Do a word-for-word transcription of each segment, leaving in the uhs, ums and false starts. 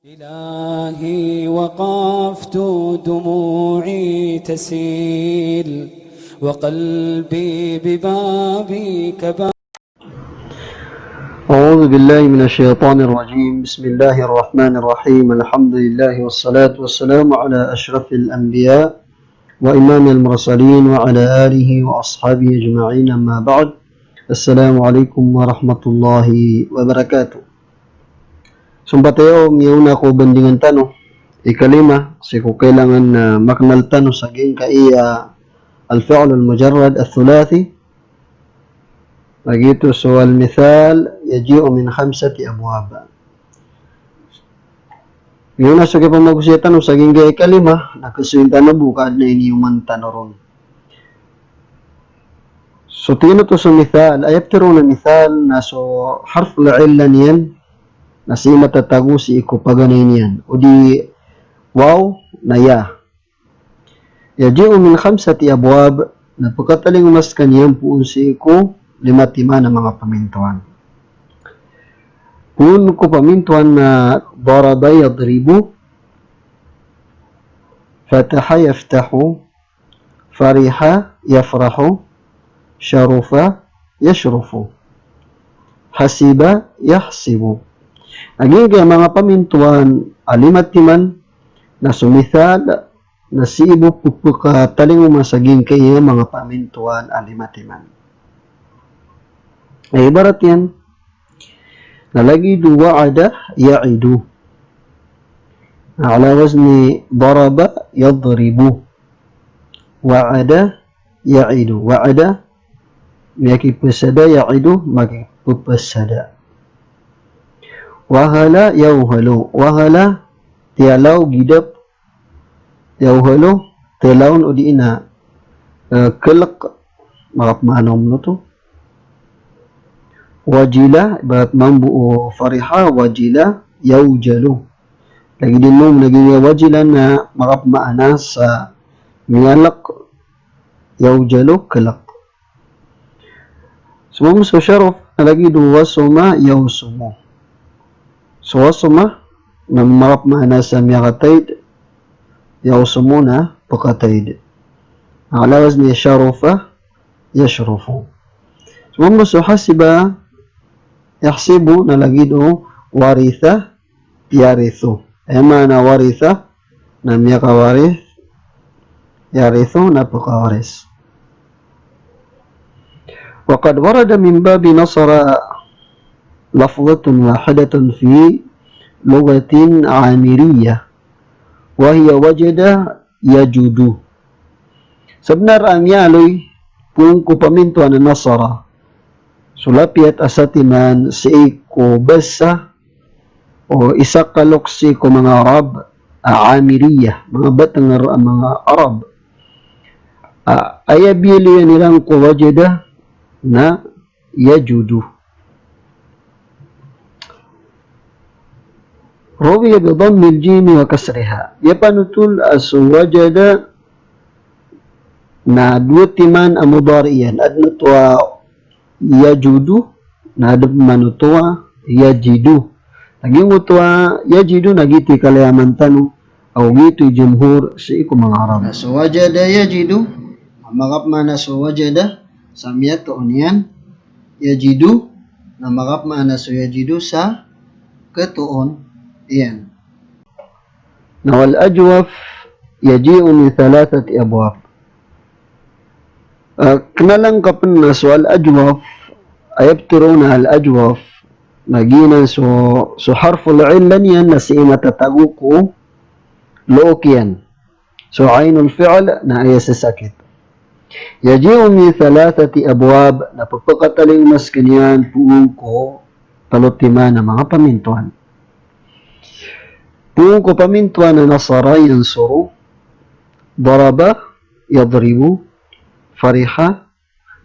إلهي وقفت دموعي تسيل وقلبي ببابك با- أعوذ بالله من الشيطان الرجيم. بسم الله الرحمن الرحيم. الحمد لله والصلاة والسلام على أشرف الأنبياء وإمام المرسلين وعلى آله وأصحابه أجمعين. أما بعد. السلام عليكم ورحمة الله وبركاته. So mbatayaw, miyaona ko bandingan tano, ikalima, sii ko kailangan na maknal tano sa giyangkaya al-fi'l al-mujarrad al-thulathi, lagid oto so al-mithal yaji'u min khamsati abwab. Miyaona so kipamagosaya tano sa giyangkaya ikalima, na kasoy tano bo ka adn a iniyoman tano ron. So tig iyan oto so mithal, aya ptharoon a mithal na so harful illah niyan na sii matatago sii ko paganay niyan. O di waw na ya. Yaji'u min khamsati abwab, na pkatalingoma skaniyan poon sii ko lima timan a manga pamintoan. Poon ko pamintoan na daraba yadribu, fataha yaftahu, fariha yafrahu, sharufa yashrufu, hasiba yahsibu. Lagid a manga pamintoan a lima timan na so mithal na sii bo pphakatalingoma sa giyangkaya manga pamintoan a lima timan. Aya ibarat iyan na lagid o wa'ada ya'idu. Na ala wazni daraba yadribu. Wa'ada ya'idu. Wa'ada, miyakipasada, ya'idu, makipapasada. Wahala yawhalu. Wahala, tiyalaw, gidap. Yawhalu, tiyalaw, o di na, eh, klk, makapmaana on oto. Wajila, ibarat mambo o fariha, wajila, yawjalu. Lagid iyan mambo, lagid iyan wajila na makapmaana sa miyalk, yawjalu, klk. So mambo so sharuf, na lagid o wasuma, yawsumu. So wasuma na makapmaana sa miyakataid, yawsumu na pkataid. Ala wazni sharufa, yashrufu. So mambo so hasiba, yahsibu, na lagid o waritha, yarithu. Aya maana waritha na miyakawaris, yarithu na pkawaris. Wa qad warada min babi nasara lafzatun wahidatun fi lughatin Amiriyah, wa hiya wajada yajudu. Sabnar a miyaaloy poon ko pamintoan a nasara so lapiyat a satiman sii ko basa o isa kalok sii ko manga Arab a Amiriyah, manga batngr a manga Arab. A, aya biyaloy iran ko wajada na yajudu. Ruwiya bi dhammil jim wa kasriha. Aya panothol a so wajada na dowa timan a mudari iyan. Adn oto a yajudu, na adn pman oto a yajidu. Na giyoto a yajidu na giyoto i kalayaman tano, ago giyoto i jumhur sii ko manga Arab. Na so wajada yajidu, na makapmaana so wajada sa miyatoon iyan, yajidu, na makapmaana so yajidu sa khatoon iyan. Na wal ajwaf yaji'u min thalathati abwab. Ah, kna a lngkap na so al ajwaf, aya ptharoon a al ajwaf, na giyanan so, so harful illah niyan na sii matatago ko look iyan. So ainul fi'l na aya sasakit. Yaji'u min thalathati abwab, na pphakatalingoma skaniyan poon ko tlo timan a manga pamintoan. Poon ko pamintoan a nasara yansuru, daraba yadribu, fariha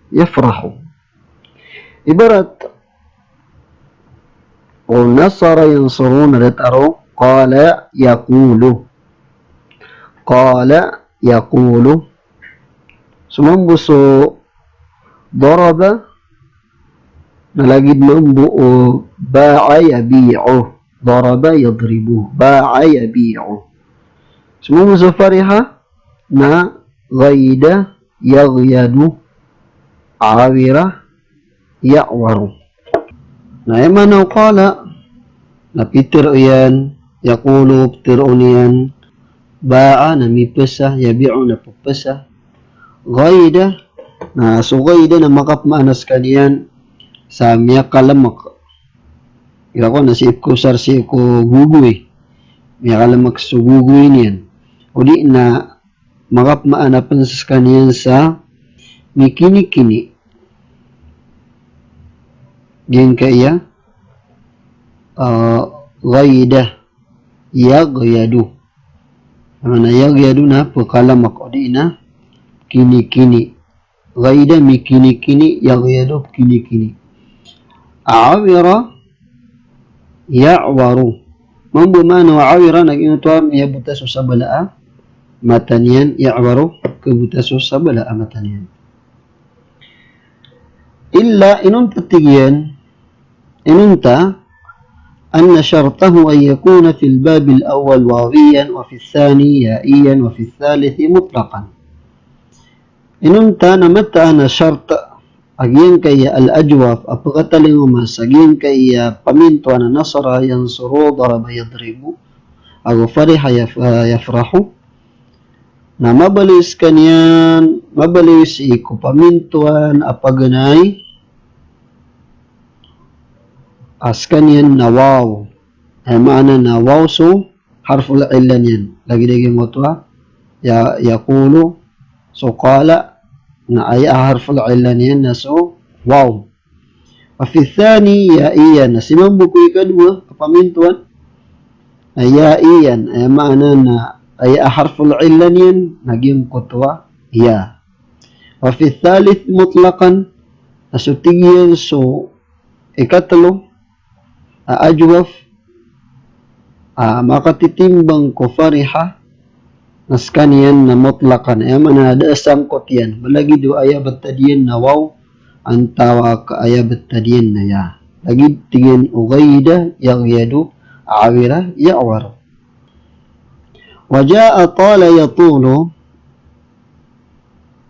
yafrahu. Ibarat o nasara yansuru na datar o qala yaqulu. Qala yaqulu. So mambo so daraba na lagid mambo o ba'a yabi'u. daraba yadribu, ba'a yabi'u. So mambo so fariha na ghayda yaghyadu, awira ya'waru. Na aya maana o qala na pitharo iyan, yaqulu, pitharo iyan, ba'a na mipesa, yabi'u na pepesa, ghayda na so ghayda na makapmaana sekaniyan sa miyakalemek. Ira ko na sii ko sar sii ko gogoy. Miyakalemek so gogoy niyan. O di na makapmaana pen sekaniyan sa mikinikini. Giyangkaya, ah, ghayda, yaghyadu. Maana yaghyadu na pekalemek o di na kinikini. Ghayda mikinikini, yaghyadu kinikini. Awira ya'waru. Mambo maana o awira na giyoto a miyabota so sabala a mata niyan, ya'waru, kabota so sabala a mata niyan. Illa, inonta tig iyan, inonta, anna shartahu an yakuna fil babil awwal wawiyan wa fil thani ya'iyan wa fil thalithi mutlaqan. Inonta na mataan a shart a giyangkaya al-ajwaf a pekatalingoma sa giyangkaya pamintoan a nasara yansuru, daraba yadribu, ago fariha yaf-, yafrahu. Na mabaloy sekaniyan, mabaloy sii ko pamintoan a paganay a sekaniyan na waw. Aya maana na waw so harful illa niyan. Lagid a giyangkoto a, ya, yaqulu, so qala, na aya harful illa niyan na so waw. Wa fi thani ya'iyan, na sii mambo ko ikadowa a pamintoan na ya'iyan, aya maana na aya harful illa niyan na giyangkoto a ya. Wa fi thalith mutlaqan, na so tig iyan so ikatelo a ajwaf a makatitimbang ko fariha na sekaniyan na mutlaqan, aya maana da a sangkot iyan, ba lagid o aya betad iyan na waw, antaa ka aya betad iyan na ya. Lagid tig iyan o ghayda yaghyadu, awira ya'waru. Wa ja'a tala yatulu,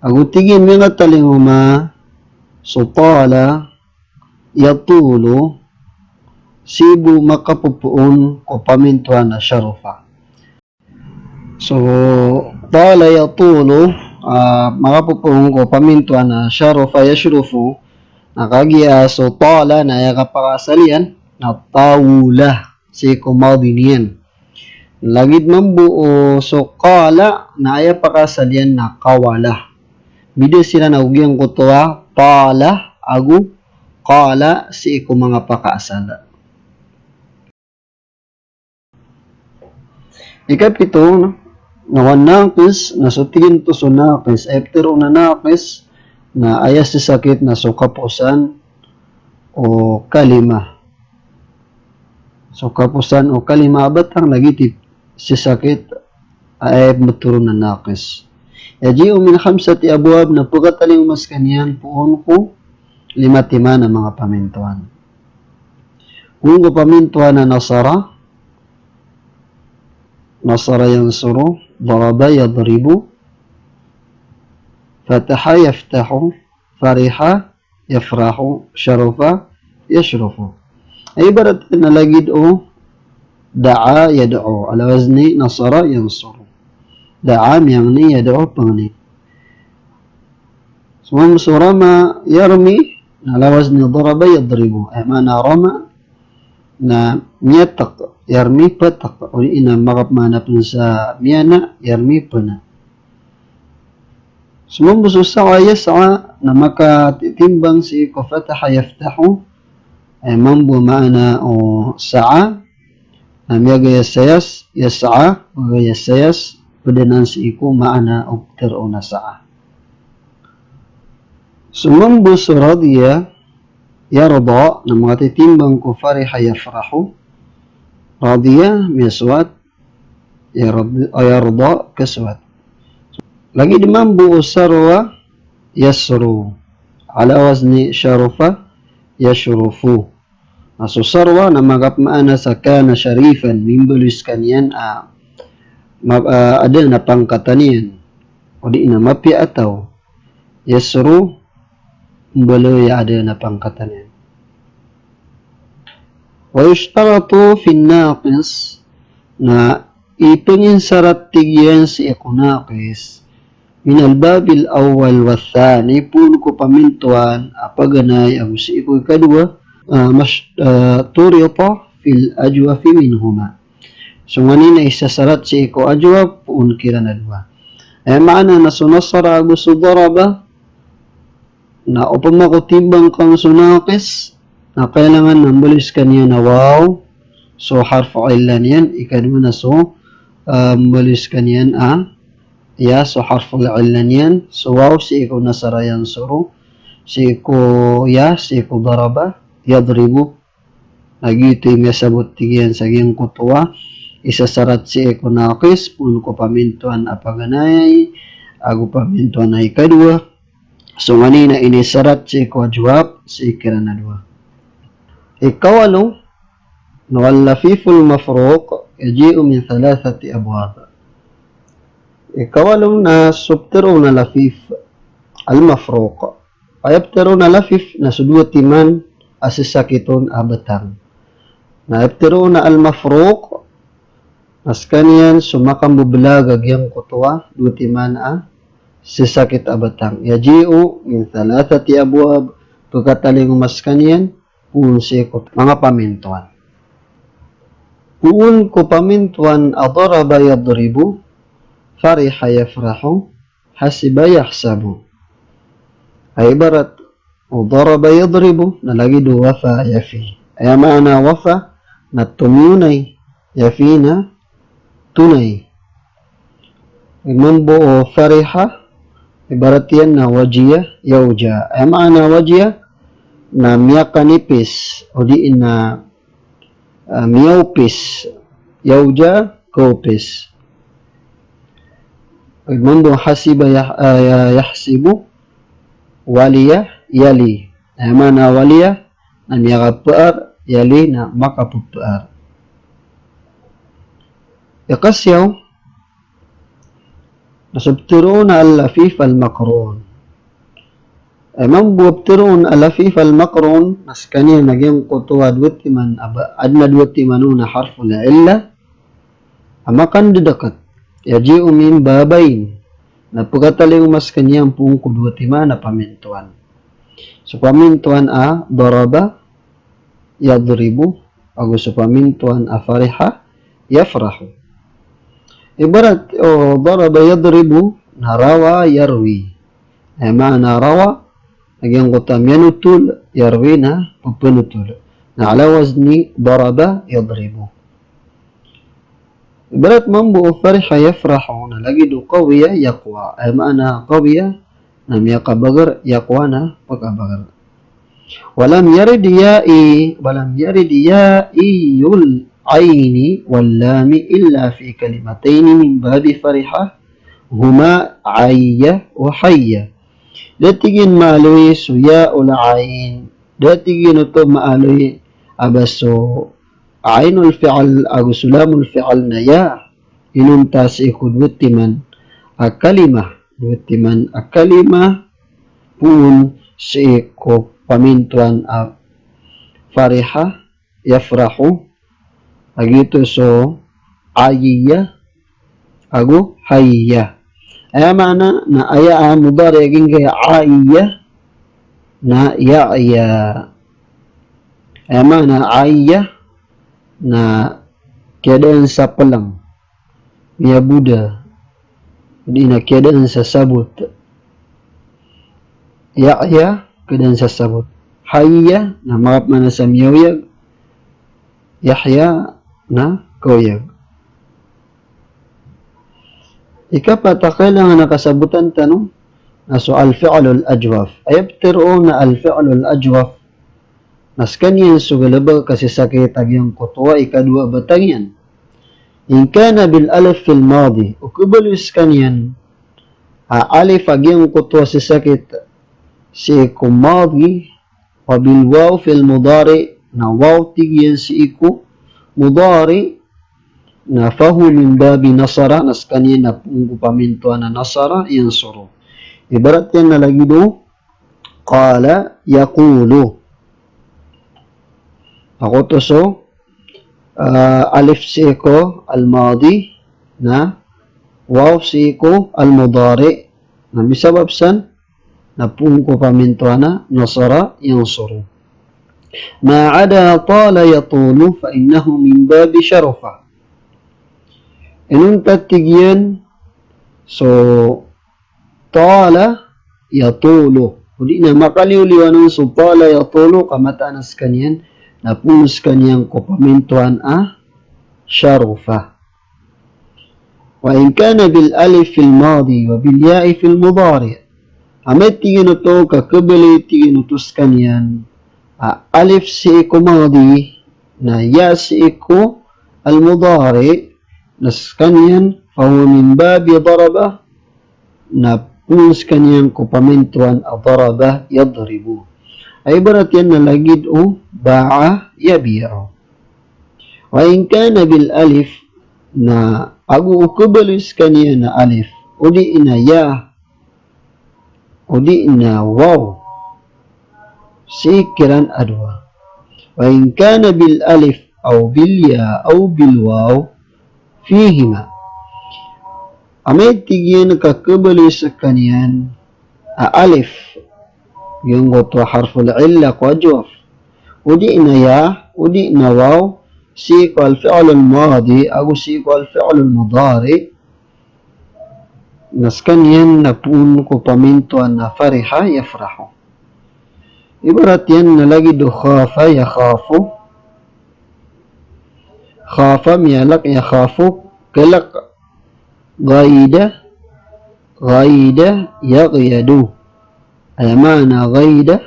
ago tig iyan miyakatalingoma so tala yatulu, sii bo makapopoon ko pamintoan a sharufa. So tala yatulu, ah, makapopoon ko pamintoan a sharufa yashrufu, na kagiya so tala na aya kapakaasal iyan na tawula sii ko madi niyan. Lagid mambo o so qala na aya pakaasal iyan na qawala. Bida siran ago giyangkoto a tala ago qala sii ko manga pakaasal. Ikapito, no? Na wan naqis, na so tig iyan oto so naqis, aya petharoon a naqis na aya sisakit na so kaposan o kalima. So kaposan o kalima a batang lagid i sisakit a aya petharoon a naqis. Yaji'u min khamsati abwab, na pekatalingoma sekaniyan poon ko lima timan a manga pamintoan. Poon ko pamintoan a nasara, nasara yansuru, daraba yadribu, fataha yaftahu, fariha yafrahu, sharufa yashrufu. Ibarat na lagid o da'a yad'u, ala wazni nasara yansuru. Da'a miyangni, yad'u pangni. So mambo so rama yarmi, na ala wazni daraba yadribu. Aya maana rama na miyatek, yarmi petek. O di na makapmaana pen sa miyana, yarmi pena. So mambo so sa'a yas'a, na makatitimbang sii ko fataha yaftahu. Aya mambo maana o sa'a na miyagayasayas, yas'a, magayasayas, ped anan sii ko maana o petharoon a sa'a. So mambo so radiya yarda, na makatitimbang ko fariha yafrahu. Radiya, miyaswat, yarda, yarda, kaswat. Lagid mambo o sarwa yasru, ala wazni sharufa yashrufu. Na so sarwa na makapmaana sa kana sharifan, mimbaloy skaniyan a, ma-, a, aden a pangkatan iyan. O di na mapiya a taw. Yasru, mbaloy a aden a pangkatan iyan. Wa yushtaratu fi naqis, na ipnginsarat tig iyan sii ko naqis, min al-babil awwal wa thani, poon ko pamintoan a paganay ago sii ko ikadowa, ah, mas-, ah, turita fil ajwafi minhuma. So nganin a isasarat sii ko ajwaf poon kiran a dowa. Aya maana na so nasara ago so daraba, na opama ko timbang kano so naqis, na kailangan na mbaloy skaniyan a waw so harfu illa niyan, ikadowa na so, ah, mbaloy skaniyan a ya so harful illa niyan, so waw sii ko nasara yansuru, sii ko ya sii ko daraba yadribu. Na giyoto i miyasabot tig iyan sa giyangkoto a isasarat sii ko naqis poon ko pamintoan a paganay ago pamintoan a ikadowa. So nganin a inisarat sii ko ajwaf sii kiran a dowa. Ikawalo, na wal lafiful mafruq yaji'u min thalathati abwab. Ikawalo na so ptharoon a lafif al-mafruq. Aya ptharoon a lafif na so dowa timan a sasakit on a batang. Na aya ptharoon a al-mafruq na skaniyan so makambablag a giyangkoto a dowa timan a sasakit a batang. Yaji'u min thalathati abwab, pkatalingoma skaniyan poon sii ko manga pamintoan. Poon ko pamintoan a daraba yadribu, fariha yafrahu, hasiba yahsabu. Aya ibarat o daraba yadribu na lagid o wafa yafi. Aya maana wafa na tomiyonay, yafi na tonay. Mambo o fariha, ibarat iyan na wajiya, yawja. Aya maana wajiya na miyakanipis, o di na, ah, miyawpis, yawja, kawpis. Mambo hasiba yah-, ah, ya-, yahsibu, waliya, yali. Aya maana waliya na miyakapaar, yali na makapapaar. Ikasiyaw, na so ptharoon a al-lafif al-maqrun. Aya mambo a ptharoon a lafif al-maqrun na skaniyan a giyangkoto a dowa timan a ba-, aden a dowa timan on a harful illa a makandadakat. Yaji'u min babayn. Na pkatalingoma skaniyan poon ko dowa timan a pamintoan. So pamintoan a daraba yadribu, ago so pamintoan a fariha yafrahu. Ibarat o daraba yadribu na rawa yarwi. Aya maana rawa na giyangkoto a miyanotol, yarwi na pphanotol. Na ala wazni daraba yadribu. Ibarat mambo o fariha yafrahu na lagid o qawiya yaqwa. Aya maana qawiya na miyakabagar, yaqwa na pkhabagar. Walam yarid ya'i, walam yarid ya'iyul aini wal lami illa fi kalimatayni min babi fariha, huma ayya wa hayya. Da tig iyan maaloy so ya'ul ain. Da tig iyan oto maaloy a ba so ainul fi'l ago so lamul fi'l na ya. Inonta sii ko dowa timan a kalima. Dowa timan a kalima poon sii ko pamintoan a fariha yafrahu, a giyoto so ayya ago hayya. Aya maana na aya a mudari a giyangkaya ayya na ya'ya. Aya maana ayya na kiyadaan sa plang, miyaboda, di na kiyadaan sa sabot. Ya'ya, kiyadaan sa sabot. Hayya na makapmaana sa miyaoyag. Yahya na kaoyag. Ikapat a kailangan a kasabotan tano na so al-fi'lul ajwaf. Aya ptharoon a al-fi'lul ajwaf na skaniyan so galbk a sasakit a giyangkoto a ikadowa a batang iyan. In kana bil alif fil madi, o kabaloy skaniyan a alif a giyangkoto a sasakit sii ko madi, wa bil waw fil mudari, na waw tig iyan sii ko mudari, na fahuwa min babi nasara, na skaniyan na poon ko pamintoan a nasara yansuru. Ibarat iyan na lagid o qala yaqulu. Ago oto so, ah, alif sii ko al-madi, na waw sii ko al-mudari. Na misabap san, na poon ko pamintoan a nasara yansuru. Ma ada tala yatulu fa innahu min babi sharufa. Inonta tig iyan so tala yatulu. O di na makaliyoliyo anan so tala yatulu ka mataan a skaniyan na poon skaniyan ko pamintoan a sharufa. Wa in kana bil alif fil madi wa bil ya'i fil mudari. Amay tig iyan oto ka khabaloy tig iyan oto skaniyan a alif sii ko madi, na ya sii ko al-mudari, na skaniyan, fahuwa min babi daraba, na poon skaniyan ko pamintoan a daraba yadribu. Ay ibarat iyan na lagid o ba'a yabi'u. Wa in kana bil alif, na ago o khabaloy skaniyan a alif, o di na ya, o di na waw, sii kiran a dowa. Wa in kana bil alif aw bil ya aw bil waw fihima. Amay tig iyan ka khabaloy skaniyan a alif, giyangkoto a harful illa ko ajwaf, o di na ya, o di na waw, sii ko al-fi'lul madi ago sii ko al-fi'lul mudari, na skaniyan na poon ko pamintoan a fariha yafrahu. Ibarat iyan na lagid o khafa yakhafu. Khafa miyalak, yakhafu kalak. Ghayida, ghayida yaghyadu. Aya maana ghayida,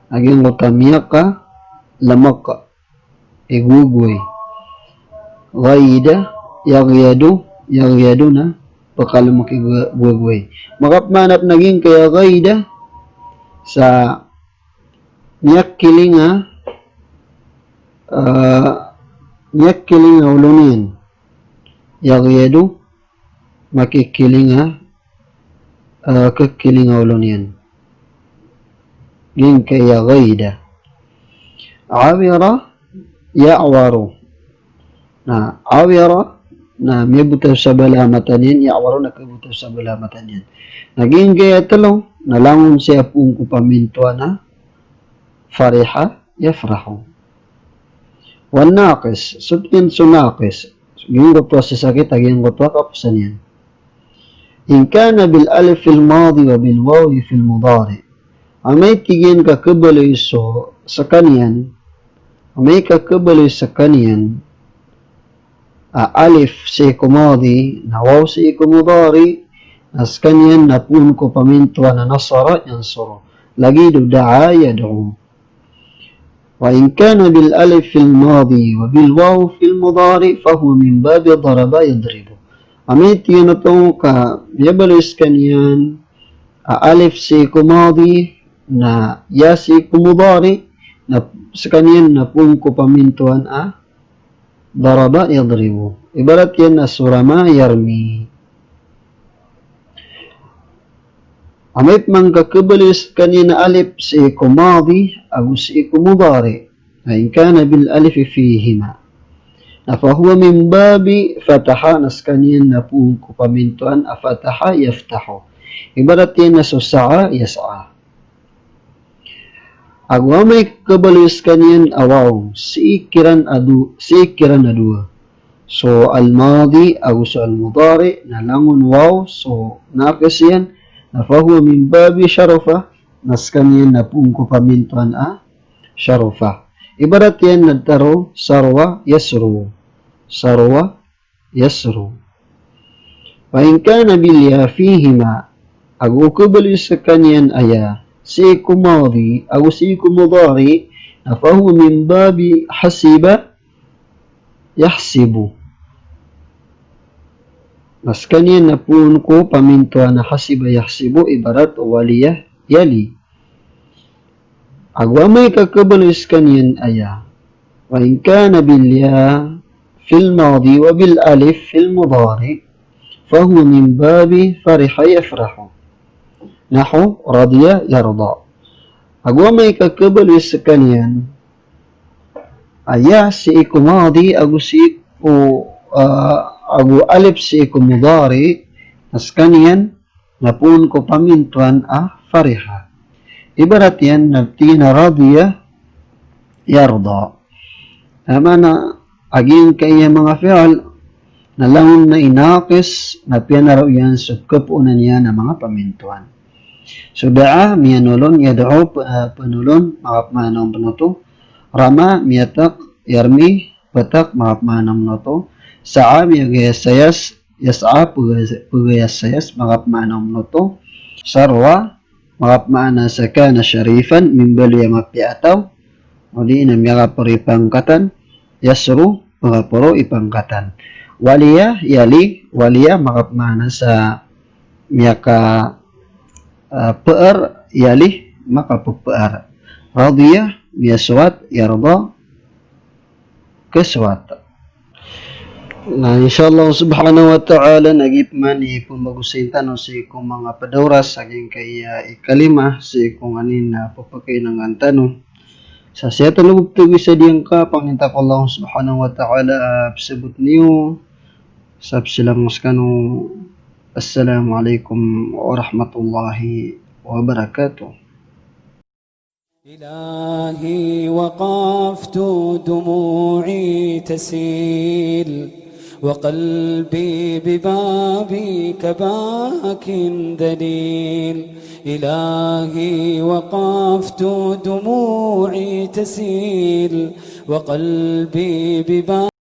a giyangkoto a miyakalamak, igogoway. Ghayida yaghyadu, yaghyadu na pkalamak, igogoway. Makapmaana pn a giyangkaya ghayida sa miyakilinga, ah, miyakilinga olo niyan. Yaghyadu, makikilinga, ah, kikilinga olo niyan. Giyangkaya ghayida. Awira ya'waru. Na awira na miyabotaw sa bala a mata niyan, ya'waru na kabotaw sa bala a mata niyan. Na giyangkaya tlo na langon sii a poon ko pamintoan a fariha yafrahu. Wan naqis, so tig iyan so naqis, giyangkoto a sasakit a giyangkoto a kaposan iyan. In kana bil alif fil madi wa bil wawi fil mudari. Amay tig iyan ka khabaloy so skaniyan, amay ka khabaloy skaniyan a alif sii ko madi, na waw sii ko mudari, na skaniyan na poon ko pamintoan a nasara yansuru. Lagid o da'a yad'u. Wa in kana bil alif fil madi wa bil waw fil mudari fahuwa min babi daraba yadribu. Amay tig iyan oto ka miyabaloy skaniyan a alif sii ko madi, na ya sii ko mudari, na skaniyan na poon ko pamintoan a daraba yadribu. Ibarat iyan na so rama yarmi. Amay pman ka khabaloy skaniyan a alif sii ko madi ago sii ko mudari. Na in kana bil alif fihima. Na fahuwa min babi fataha, na skaniyan na poon ko pamintoan a fataha yaftahu. Ibarat iyan na so sa'a yas'a. Ago amay ka khabaloy skaniyan a waw sii kiran a do-, sii kiran a dowa. So al-madi ago so al-mudari na langon waw so naqis iyan, na fahuwa min babi sharufa, na skaniyan na poon ko pamintoan a sharufa. Ibarat iyan na tharo sarwa yasru. Sarwa yasru. Wa in kana bil ya fihima, ago o khabaloy skaniyan a ya sii ko madi ago sii ko mudari, na fahuwa min babi hasiba yahsibu. Na skaniyan na poon ko pamintoan a hasiba yahsibu, ibarat o waliya yali. Ago amay ka kabaloy skaniyan a ya, wa in kana bil ya fil madi wa bil alif fil mudari, fahuwa min babi fariha yafrahu. Nahu radiya yarda. Ago amay ka kabaloy skaniyan a ya sii ko madi ago sii ko, ah, ago alif sii ko mudari, na skaniyan na poon ko pamintoan a fariha. Ibarat iyan na tig iyan a radiya yarda. Na maana a giyangkaya manga fi'il na langon na inakis na piyanaro iyan so kapoonan iyan a manga pamintoan. So da'a, miyanolon, yad'u, p-, ah, panolon, makapmaana on pn oto. Rama, miyatak, yarmi, patak, makapmaana on pn oto. Sa'a, miyagayasayas, yas'a, pagaya-, pagayasayas, makapmaana on pn oto. Sarwa, makapmaana sa kana sharifan, mimbaloy a mapiya a taw. O di na miyakaporo i pangkatan, yasru, makaporo i pangkatan. Waliya, yali, waliya, makapmaana sa miyaka, ah, peer, yali, makapepeer. Radiya, miyaswat, yarda, kaswat. Na insha Allah subhanahu wa ta'ala, na giya pman i pmbagosay tano sii ko manga pd a oras a giyangkaya ikalima sii ko nganin a pphakainangan tano. Sa sii tano bo pthagoy sa diyangka, pangninta ko Allah subhanahu wa ta'ala a pzabot niyo sa pzlang skano. Assalamu alaikum warahmatullahi wabarakatuh. إلهي وقفت دموعي تسيل وقلبي ببابك باك ذليل. إلهي وقفت دموعي تسيل وقلبي ببابك